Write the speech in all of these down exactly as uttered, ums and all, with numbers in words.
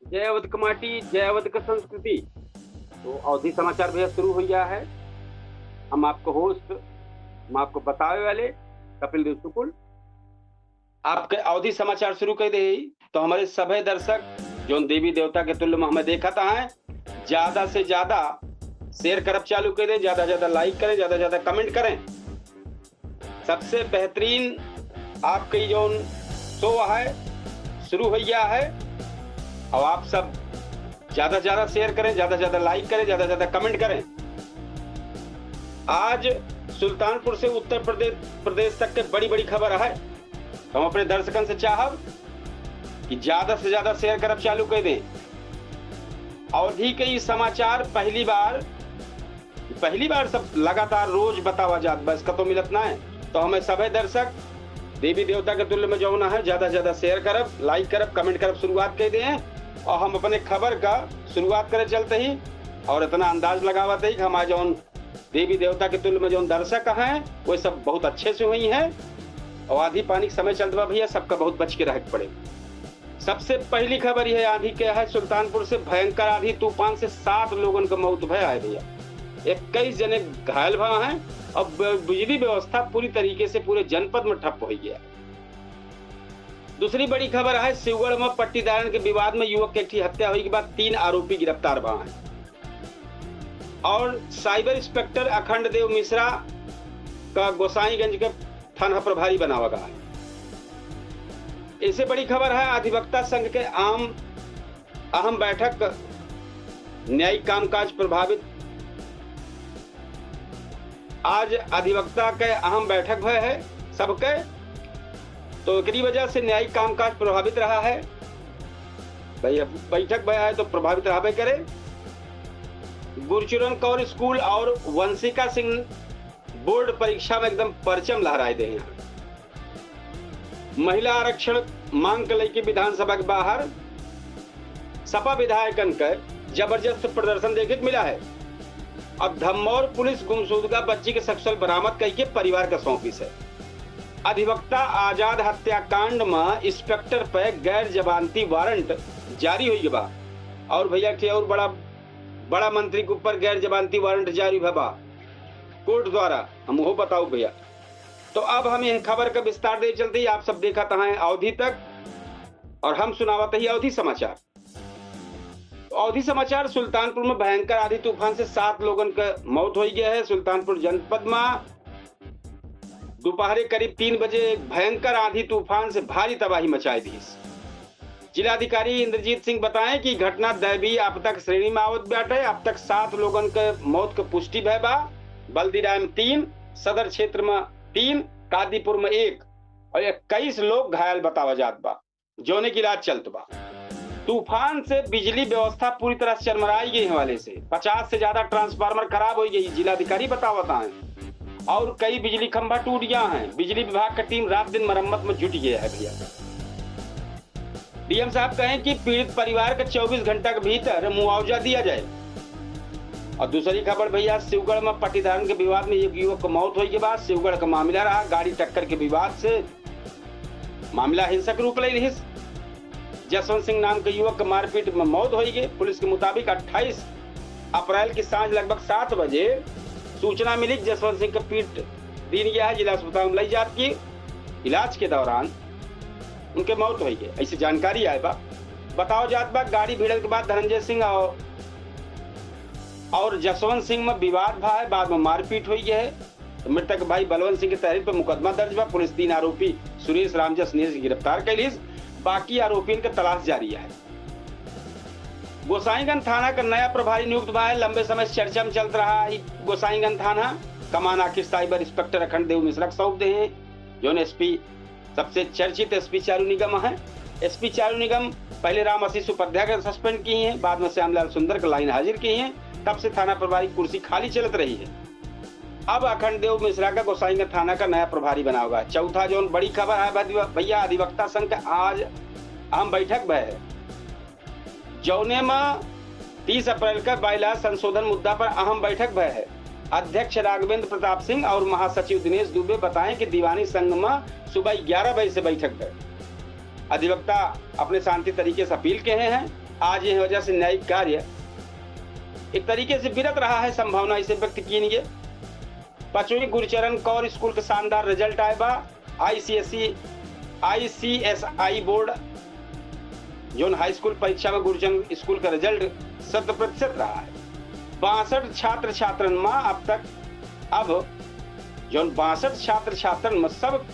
जय अवध क माटी, जय अवध क संस्कृति। तो अवधी समाचार भैया शुरू हो गया है। हम आपको होस्ट, हम आपको बतावे वाले कपिल देव शुक्ल। आपके अवधी समाचार शुरू कर दे ही, तो हमारे सभे दर्शक जौन देवी देवता के तुल्य में हमें देखत हैं, ज्यादा से ज्यादा शेयर करब चालू कर दें, ज्यादा से ज्यादा लाइक करें, ज्यादा से ज्यादा कमेंट करें। सबसे बेहतरीन आपके जौन शो है, शुरू हो गया है, और आप सब ज्यादा से ज्यादा शेयर करें, ज्यादा से ज्यादा लाइक करें, ज्यादा से ज्यादा कमेंट करें। आज सुल्तानपुर से उत्तर प्रदेश, प्रदेश तक के बड़ी बड़ी खबर है। तो हम अपने दर्शकन से चाहब कि ज्यादा से ज्यादा शेयर करब चालू कर दें। अवधी के ई समाचार पहली बार, पहली बार सब लगातार रोज बतावा जात बा, इसका तो मिलत ना है। तो हमें सभे दर्शक देवी देवता के तुल्य में जौन है, ज्यादा से ज्यादा शेयर करब, लाइक करब, कमेंट करब, शुरुआत कर दें। और हम अपने खबर का शुरुआत करे चलते ही और इतना अंदाज लगावत ही कि हमारे जौन देवी देवता के तुल्य में जौन दर्शक हैं, वो सब बहुत अच्छे से हुई हैं। और आंधी पानी के समय चलत बा भैया, सबका बहुत बच के रहे के पड़े। सबसे पहली खबर यह आंधी के है, सुल्तानपुर से भयंकर आंधी तूफान से सात लोगन का मौत भय है भैया, इक्कीस जने घायल भा हैं और ब-, बिजली व्यवस्था पूरी तरीके से पूरे जनपद में ठप हो गया। दूसरी बड़ी खबर है, शिवगढ़ में पट्टीदारन के विवाद में युवक के एक ठी हत्या हुई के बाद तीन आरोपी गिरफ्तार भा हैं। और साइबर इंस्पेक्टर अखंड देव मिश्रा का गोसाईगंज के थाना प्रभारी बनावा गया है। इससे बड़ी खबर है, अधिवक्ता संघ के आम अहम बैठक, न्यायिक कामकाज प्रभावित। आज अधिवक्ता के अहम बैठक भय है सबके, तो एकरी वजह से न्यायिक कामकाज प्रभावित रहा है। भाई, अब बैठक भय है तो प्रभावित रहबे करे। गुरचरण कौर स्कूल और वंशिका सिंह बोर्ड परीक्षा में एकदम परचम लहराए दे हैं। महिला आरक्षण मांग के लेके विधानसभा के बाहर सपा विधायकन के जबरदस्त प्रदर्शन देखे के मिला है। अब धमौर पुलिस गुमशुदगा बच्ची के सकुशल बरामद करके परिवार का सौंपिस है। अधिवक्ता आजाद हत्याकांड में इंस्पेक्टर पे गैर जमानती वारंट जारी हुई बा। और भैया, के और बड़ा, बड़ा मंत्री के ऊपर गैर जमानती वारंट जारी भा बा कोर्ट द्वारा, हम वो बताओ भैया। तो अब हम यह खबर का विस्तार दे चलते ही आप सब देखत हैं अवधी तक, और हम सुनावत ही अवधी समाचार। तो अवधी समाचार, सुल्तानपुर में भयंकर आंधी तूफान से सात लोगन के मौत हो गया है। सुल्तानपुर जनपद में दोपहरे करीब तीन बजे एक भयंकर आंधी तूफान से भारी तबाही मचाई दी। जिलाधिकारी इंद्रजीत सिंह बताएं कि घटना दैवीय आपदा के श्रेणी में आवत बाटे। अब तक सात लोगन के मौत के पुष्टि भय बा। बल्दीराय में तीन, सदर क्षेत्र में तीन, कादीपुर में एक और इक्कीस लोग घायल बतावा जात बा, जौने की इलाज चलत बा। तूफान से बिजली व्यवस्था पूरी तरह से चरमराई गई है। वाले से पचास से ज्यादा ट्रांसफार्मर खराब हो गई, जिलाधिकारी बतावत हैं, और कई बिजली खंभा टूट गया है। बिजली विभाग का टीम रात दिन मरम्मत में जुट गया है भैया। डीएम साहब कहें कि पीड़ित परिवार के चउबीस घंटा के भीतर मुआवजा दिया जाए। और दूसरी खबर भैया, शिवगढ़ में पट्टीदारन के विवाद में एक युवक के मौत होई के बाद शिवगढ़ का मामला रहा। गाड़ी टक्कर के विवाद से मामला हिंसक रूप ले लिहिस। जसवंत सिंह नाम के युवक के मारपीट में मौत होई गई। पुलिस के मुताबिक अट्ठाईस अप्रैल की सांझ लगभग सात बजे सूचना मिली कि जसवंत सिंह के पीट दीन गया है, जिला अस्पताल में लई जात की इलाज के दौरान उनके मौत होई गई, ऐसी जानकारी आए बा। बताओ जात बा, गाड़ी भिड़ल के बाद धनंजय सिंह और, और जसवंत सिंह में विवाद भा है, बाद में मारपीट होई गई है। तो मृतक भाई बलवंत सिंह के तहरीर पर मुकदमा दर्ज बा। पुलिस तीन आरोपी सुरेश, रामजस, नीरज के गिरफ्तार कैलिस। बाकी आरोपियन के तलाश जारी है। गोसाईगंज थाना का नया प्रभारी नियुक्त भा है। लंबे समय से चर्चा में चलत रहा है गोसाईगंज थाना। कमान आखिर साइबर इंस्पेक्टर अखंड देव मिश्रा के सौंप दे हैं, जौन एसपी, सबसे चर्चित एसपी चारू निगम है। एसपी चारू निगम पहले राम आशीष उपाध्याय के सस्पेंड किए हैं, बाद में श्यामलाल सुंदर के लाइन हाजिर किए हैं। तब से थाना प्रभारी कुर्सी खाली चलत रही है। अब अखंड देव मिश्रा का गोसाईगंज थाना का नया प्रभारी बना होगा। चौथा जौन बड़ी खबर है भद-, भैया, अधिवक्ता संघ का आज अहम बैठक भय है, जौने में तीस अप्रैल का बाईला संशोधन मुद्दा पर अहम बैठक भय है। अध्यक्ष राघवेंद्र प्रताप सिंह और महासचिव दिनेश दुबे बताएं कि दीवानी संघ में सुबह ग्यारह बजे से बैठक भय। अधिवक्ता अपने शांति तरीके से अपील कहे हैं। आज यह वजह से न्यायिक कार्य एक तरीके से विरत रहा है, संभावना इसे व्यक्त की गई। पचवीं गुरुचरण कौर स्कूल के शानदार रिजल्ट आए बा। आईसीएसई, आईसीएसई बोर्ड जोन हाई स्कूल परीक्षा में गुरुचरण स्कूल का रिजल्ट शत प्रतिशत रहा है। बासठ छात्र छात्रन में अब तक, अब जोन बासठ छात्र छात्रन में सब,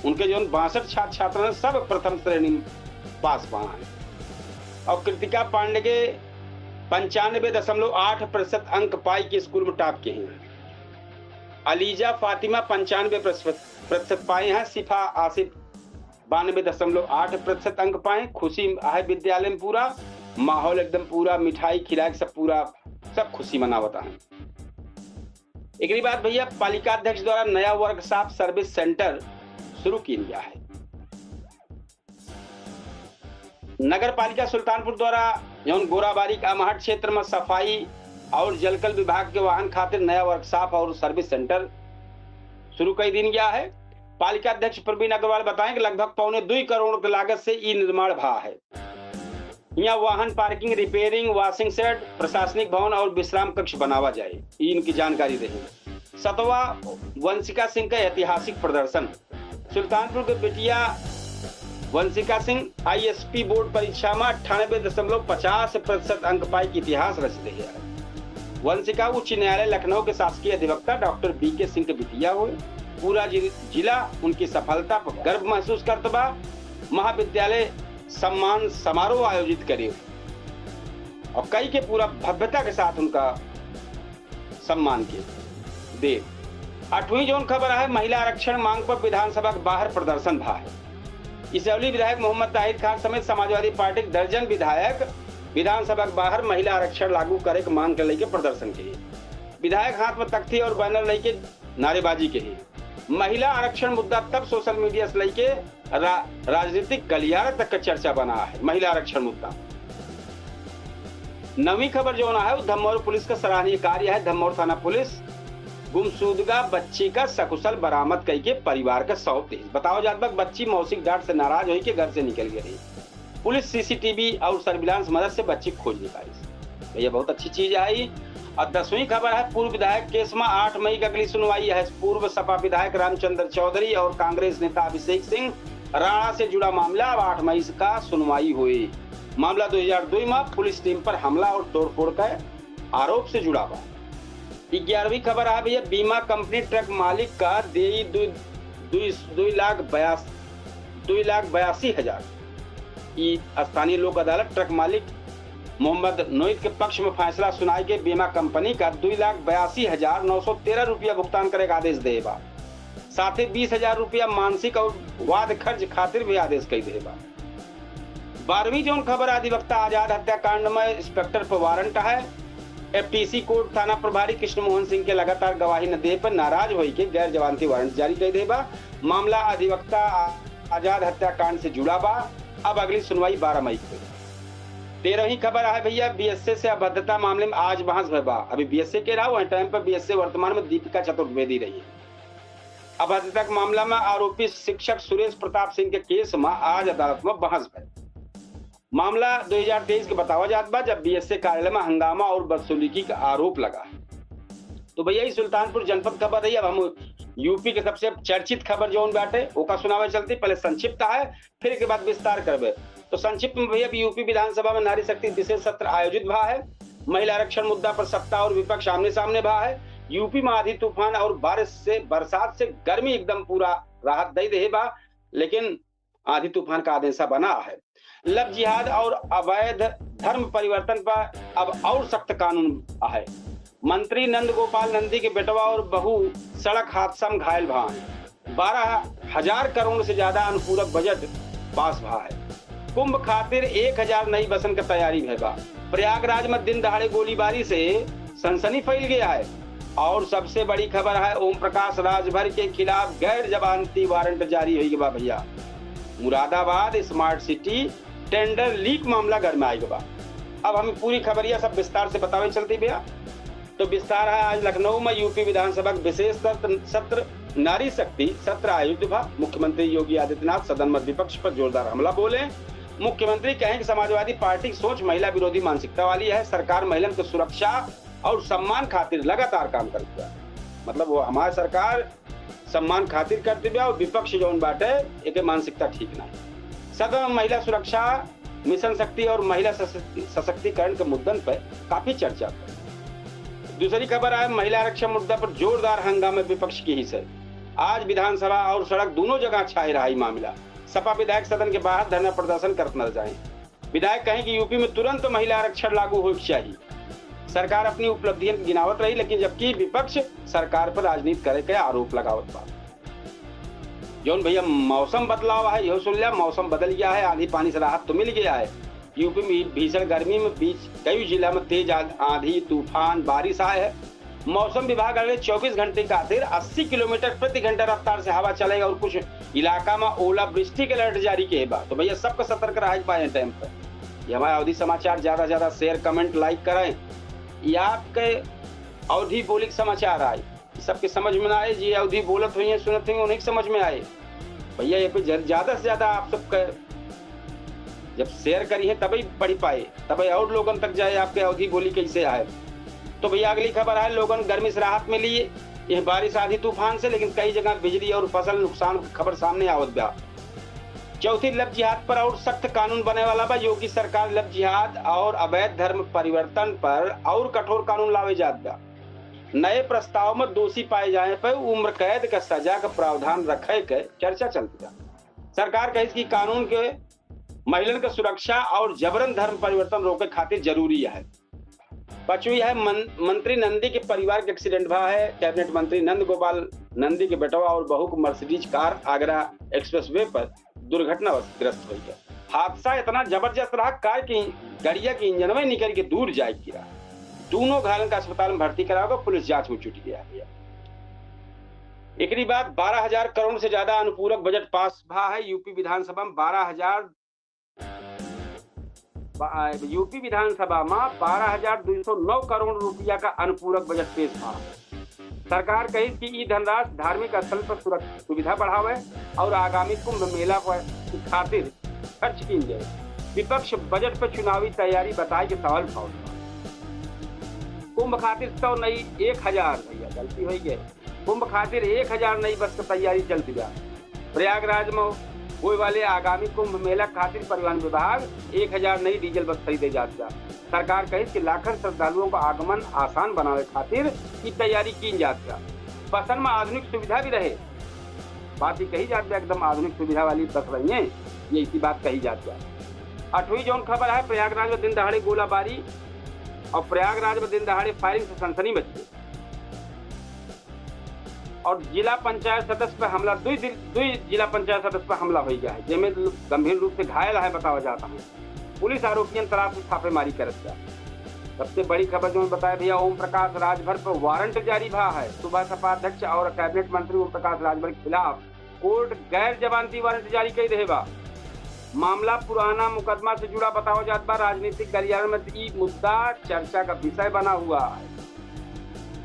उनके जोन बासठ छात्र छात्रन सब प्रथम श्रेणी में पास बा हैं। और कृतिका पांडे के पंचानबे दशमलव आठ प्रतिशत अंक पाई के स्कूल में टॉप के हैं। अलीजा फातिमा पंचानबे प्रतिशत पाए हैं। सिफा आसिफ बानबे दशमलव आठ प्रतिशत अंक पाए। खुशी है विद्यालय में पूरा, माहौल एकदम पूरा, मिठाई खिलाए के सब पूरा, सब खुशी मनावत हैं। एकरी बाद भैया, पालिका अध्यक्ष द्वारा नया वर्कशॉप सर्विस सेंटर शुरू किया गया है। नगर पालिका सुल्तानपुर द्वारा जौन गोराबारी के अमहट क्षेत्र में सफाई और जलकल विभाग के वाहन खातिर नया वर्कशॉप और सर्विस सेंटर शुरू कर दीन गया है। पालिका अध्यक्ष प्रवीण अग्रवाल बताएं कि लगभग पौने दुई करोड़ के लागत से ई निर्माण भा है। यहाँ वाहन पार्किंग, रिपेयरिंग, वॉशिंग शेड, प्रशासनिक भवन और विश्राम कक्ष बनावा जाए, ई इनकी जानकारी रही। सतवा वंशिका सिंह का ऐतिहासिक प्रदर्शन। सुल्तानपुर के बिटिया वंशिका सिंह आईएसपी बोर्ड परीक्षा में अट्ठानबे दशमलव पचास प्रतिशत अंक पाई के इतिहास रच रही है। वंशिका उच्च न्यायालय लखनऊ के शासकीय अधिवक्ता डॉक्टर बीके सिंह के बिटिया हुए। पूरा जि-, जिला उनकी सफलता पर गर्व महसूस करत बा। महाविद्यालय सम्मान समारोह आयोजित करे और कई के पूरा भव्यता के साथ उनका सम्मान के दे। आठवीं जौन खबर है, महिला आरक्षण मांग पर विधानसभा के बाहर प्रदर्शन भा है। इसौली विधायक मोहम्मद ताहिर खान समेत समाजवादी पार्टी के दर्जन विधायक विधानसभा के बाहर महिला आरक्षण लागू करे के मांग के लेके प्रदर्शन के। विधायक हाथ में तख्ती और बैनर लेके नारेबाजी के ही। महिला आरक्षण मुद्दा तब सोशल मीडिया से लेके रा-, राजनीतिक गलियारा तक का चर्चा बना है महिला आरक्षण मुद्दा। नवीं खबर जौन है, वो धमौर पुलिस का सराहनीय कार्य है। धमौर थाना पुलिस गुमशुदगा बच्ची का सकुशल बरामद कई के परिवार का सौंप दी। बताओ जात बा, बच्ची मौसिक डांट से नाराज होई के घर से निकल गई रही। पुलिस सीसीटीवी और सर्विलांस मदद से बच्ची खोज निकाली। तो ये बहुत अच्छी चीज आई। और दसवीं खबर है, पूर्व विधायक केस में आठ मई का अगली सुनवाई है। पूर्व सपा विधायक रामचंद्र चौधरी और कांग्रेस नेता अभिषेक सिंह राणा से जुड़ा मामला अब आठ मई का सुनवाई हुई। मामला दो हज़ार दो में पुलिस टीम पर हमला और तोड़फोड़ का आरोप से जुड़ा बा। ग्यारहवीं खबर है भैया, बीमा कंपनी ट्रक मालिक का देई दु-, दु-, दुई लाख बयास-, दुई लाख बयासी हजार। ई स्थानीय लोक अदालत ट्रक मालिक मोहम्मद नोइद के पक्ष में फैसला सुनाए के बीमा कंपनी का दुई लाख बयासी हजार नौ सौ तेरह रुपया भुगतान करे का आदेश दे बा। साथ ही बीस हजार रुपया मानसिक और वाद खर्च खातिर भी आदेश कई दे बा। बारहवीं जौन खबर, अधिवक्ता आजाद हत्याकांड में इंस्पेक्टर पर वारंट है। एफटीसी कोर्ट थाना प्रभारी कृष्ण मोहन सिंह के लगातार गवाही न दे पर नाराज होई के गैर जमानती वारंट जारी कर दे बा। मामला अधिवक्ता आ-, आजाद हत्याकांड से जुड़ा बा। अब अगली सुनवाई बारह मई को। तेरहवीं खबर है भैया, बीएसए से अभद्रता मामले में आज बहस भय बा। अभी बीएसए के रहा, वहीं टाइम पर बीएसए वर्तमान में दीपिका चतुर्वेदी रही है। अभद्रता के मामला में आरोपी शिक्षक सुरेश प्रताप सिंह के केस में आज अदालत में बहस भय। मामला दो हज़ार तेईस के बतावा जात बा, जब बीएसए कार्यालय में हंगामा और बदसलूकी का आरोप लगा। तो भैया, ई सुल्तानपुर जनपद खबर रही। अब हम यूपी के सबसे चर्चित खबर जौन बाटे, ओका सुनावे चलती। पहले संक्षिप्त है, फिर के बाद विस्तार करबे। तो संक्षिप्त में भैया, अभी यूपी विधानसभा में नारी शक्ति विशेष सत्र आयोजित भा है। महिला आरक्षण मुद्दा पर सत्ता और विपक्ष आमने सामने भा है। यूपी में आंधी तूफान और बारिश से, बरसात से गर्मी एकदम पूरा राहत दे दे बा, लेकिन आंधी तूफान का आदेशा बना है। लव जिहाद और अवैध धर्म परिवर्तन पर अब और सख्त कानून है। मंत्री नंद गोपाल नंदी के बेटवा और बहू सड़क हादसा में घायल भा हैं। बारह हजार करोड़ से ज्यादा अनुपूरक बजट पास भा है। कुंभ खातिर एक हजार नई बसन का तैयारी भय बा। प्रयागराज में दिन दहाड़े गोलीबारी से सनसनी फैल गया है। और सबसे बड़ी खबर है, ओम प्रकाश राजभर के खिलाफ गैर जमानती वारंट जारी होई बा भैया। मुरादाबाद स्मार्ट सिटी टेंडर लीक मामला घर में आएगा बा। अब हम पूरी खबरिया सब विस्तार से बतावे चलती भैया। तो विस्तार है, आज लखनऊ में यूपी विधानसभा के विशेष सत्र, सत्र नारी शक्ति सत्र आयोजित भा। मुख्यमंत्री योगी आदित्यनाथ सदन में विपक्ष पर जोरदार हमला बोले। मुख्यमंत्री कहें कि समाजवादी पार्टी की सोच महिला विरोधी मानसिकता वाली है। सरकार महिलन के सुरक्षा और सम्मान खातिर लगातार काम करत बा। मतलब, वो हमार सरकार सम्मान खातिर करत बा और विपक्ष जौन बाटे, एके मानसिकता ठीक ना है। सदन में महिला सुरक्षा, मिशन शक्ति और महिला सशक्ति-, सशक्तिकरण के मुद्दन पे काफी चर्चा भइल। दूसरी खबर आए, महिला आरक्षण मुद्दा पर जोरदार हंगामे विपक्ष की ही से। आज विधानसभा और सड़क दोनों जगह छाए रहा ई मामला। सपा विधायक सदन के बाहर धरना प्रदर्शन करत नजर आए। विधायक कहें कि यूपी में तुरंत महिला आरक्षण लागू होए के चाहिए। सरकार अपनी उपलब्धियन के गिनावत रही, लेकिन जबकि विपक्ष सरकार पर राजनीति करे के आरोप लगावत बा। जौन भैया मौसम बदलाव है, इहो सुन लिया, मौसम बदल गया है, आंधी पानी से राहत तो मिल गया है। यूपी में भीषण गर्मी में बीच कई जिला में तेज आ-, आंधी, तूफान, बारिश आए है। मौसम विभाग अगले चौबीस घंटे खातिर अस्सी किलोमीटर प्रति घंटा रफ्तार से हवा चलेगा और कुछ इलाका में ओलावृष्टि के अलर्ट जारी किए बा। तो भैया, सबको सतर्क रहे के बा टाइम पर। ये हमारे अवधी समाचार ज्यादा से ज्यादा share, comment, like करें। ये आपके अवधी बोली के समाचार आए, सबके समझ में ना आए, जी अवधी बोलत हुई हैं, सुनत हुई, उन्हीं के समझ में आए। भैया, ये पे जर-, ज्यादा से ज्यादा आप सबके जब share करी है, तभी पढ़ पाए, तभी और लोगन तक जाए, आपके अवधी बोली कैसे आए। तो भैया, अगली खबर है, लोगन गर्मी से राहत मिली है बारिश, आंधी, तूफान से, लेकिन कई जगह बिजली और फसल नुकसान की खबर सामने आवत बा। चौथी, लव जिहाद पर और सख्त कानून बने वाला बा। योगी सरकार लव जिहाद और अवैध धर्म परिवर्तन पर और कठोर कानून लावे जात बा। नए प्रस्ताव में दोषी पाए जाए पर उम्र कैद का सजा का प्रावधान रखे के चर्चा चलत बा। सरकार कहिस कि कानून के महिलन के सुरक्षा और जबरन धर्म परिवर्तन रोके खातिर जरूरी है। पचवी है मन-, मंत्री नंदी के परिवार के accident भा है। कैबिनेट मंत्री नंद गोपाल नंदी के बेटवा और बहू को Mercedes कार आगरा expressway पर दुर्घटनाग्रस्त हुई है। हादसा इतना जबरदस्त रहा, कार की गड़िया के इंजनवे निकल के दूर जाए गिरा। दोनों घायलन का अस्पताल में भर्ती करावे, पुलिस जांच में जुट गया है। एकरी बाद बारह हजार करोड़ से ज्यादा अनुपूरक बजट पास भा है। यूपी विधानसभा में बारह हजार बा-, यूपी विधानसभा में बारह हजार दो सौ नौ करोड़ रुपया का अनुपूरक बजट पेश भा। सरकार कही कि ई धनराशि धार्मिक स्थल पर सुरक्षा सुविधा बढ़ावे और आगामी कुंभ मेला पर खातिर खर्च की जाए। विपक्ष बजट पर चुनावी तैयारी बताए के सवाल उठावत बा। कुंभ खातिर सौ नहीं, एक हजार, भैया गलती हो गई, कुंभ खातिर एक हजार नई बस की तैयारी चलत बा। प्रयागराज में होए वाले आगामी कुंभ मेला खातिर परिवहन विभाग एक हजार नई डीजल बस खरीदे जात बा। सरकार कही कि लाखन श्रद्धालुओं का आगमन आसान बनावे खातिर ई तैयारी की जात बा। बसन में आधुनिक सुविधा भी रहे। बात ही कही जात बा, एकदम आधुनिक सुविधा वाली बस रही है, ये इसी बात कही जात बा। आठवीं जौन खबर है, प्रयागराज में दिन दहाड़े गोलाबारी और प्रयागराज में दिन दहाड़े firing से सनसनी मची। और जिला पंचायत सदस्य पर हमला, दुई दिन, दुई जिला पंचायत सदस्य पर हमला हो गया है, जेमे गंभीर रूप से घायल है बतावा जाता है। पुलिस आरोपियन तलाश में छापेमारी करत बा। सबसे बड़ी खबर जौन बताए भैया, ओम प्रकाश राजभर पर वारंट जारी भा है। सुबह सपा अध्यक्ष और कैबिनेट मंत्री ओम प्रकाश राजभर के खिलाफ कोर्ट गैर जमानती वारंट जारी कर रहे बा। मामला पुराना मुकदमा से जुड़ा बतावा जात बा। राजनीतिक गलियारे में ई मुद्दा चर्चा का विषय बना हुआ है।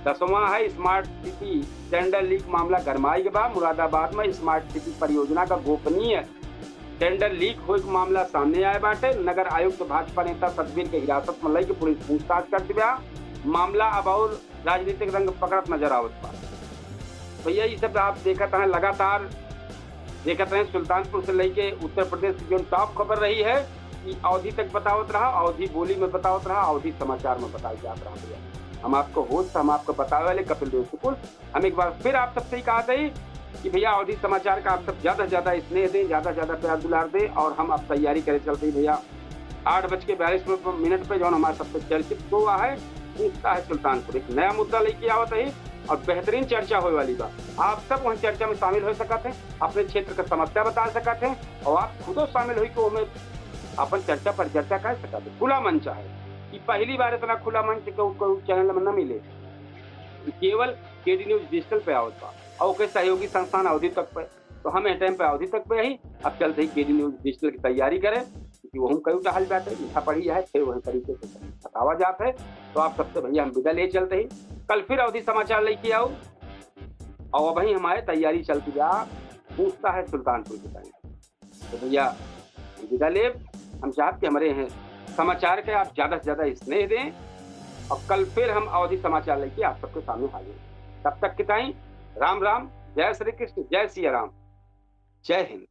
दसवां है smart city tender leak मामला गरमाई के बा। मुरादाबाद में smart city परियोजना का गोपनीय tender leak होए के मामला सामने आए बाटे। नगर आयुक्त भाजपा नेता सतबीर के हिरासत में लेके पुलिस पूछताछ करत बा। मामला अब और राजनीतिक रंग पकड़त नजर आवत बा। भैया, ये सब आप देखत हैं, लगातार देखत हैं, सुल्तानपुर से लेके उत्तर प्रदेश की जो top खबर रही है, कि अवधी तक बतावत रहा, अवधी बोली में बतावत रहा, अवधी समाचार में बताई जात रहा। भैया, हम आपको host, हम आपको बतावे वाले कपिल देव शुक्ल। हम एक बार फिर आप सबसे ही कहते हैं कि भैया, अवधी समाचार का आप सब ज्यादा से ज्यादा स्नेह दें, ज्यादा से ज्यादा प्यार दुलार दें, और हम अब तैयारी करे चलते हैं भैया, आठ बज के बयालीस मिनट पे जौन हमारे सबसे चर्चित show है, पूछता है सुल्तानपुर, एक नया मुद्दा लेके आवत है और बेहतरीन चर्चा होए वाली बा। आप सब वहाँ चर्चा में शामिल हो सकत हैं, अपने क्षेत्र का समस्या बता सकत हैं और आप खुदो शामिल होइके ओमे अपन चर्चा परिचर्चा कर सकत हैं। खुला मंच है, कि पहली बार इतना खुला मंच केहू, केहू channel में न मिले, केवल केडी न्यूज डिजिटल पे आवत बा और ओके सहयोगी संस्थान अवधी तक पे। तो हम ए टाइम पे अवधी तक पे ही, अब चलते ही केडी न्यूज डिजिटल की तैयारी करें, क्योंकि वहू कई टहल जाते हैं, लिखा पढ़ी है, फिर वही तरीके से बतावा जात है। तो आप सबसे भैया हम विदा ले चलते ही, कल फिर अवधी समाचार लेके आओ। और अबहीं हमारे तैयारी चलती जा, पूछता है सुल्तानपुर की टाइम। तो भैया विदा लेब, हम चाहत कि हमरे हैं समाचार के आप ज्यादा से ज्यादा स्नेह दें और कल फिर हम अवधी समाचार लेके आप सबके सामने हाजिर हैं। तब तक के ताईं राम राम, जय श्री कृष्ण, जय सिया राम, जय हिंद।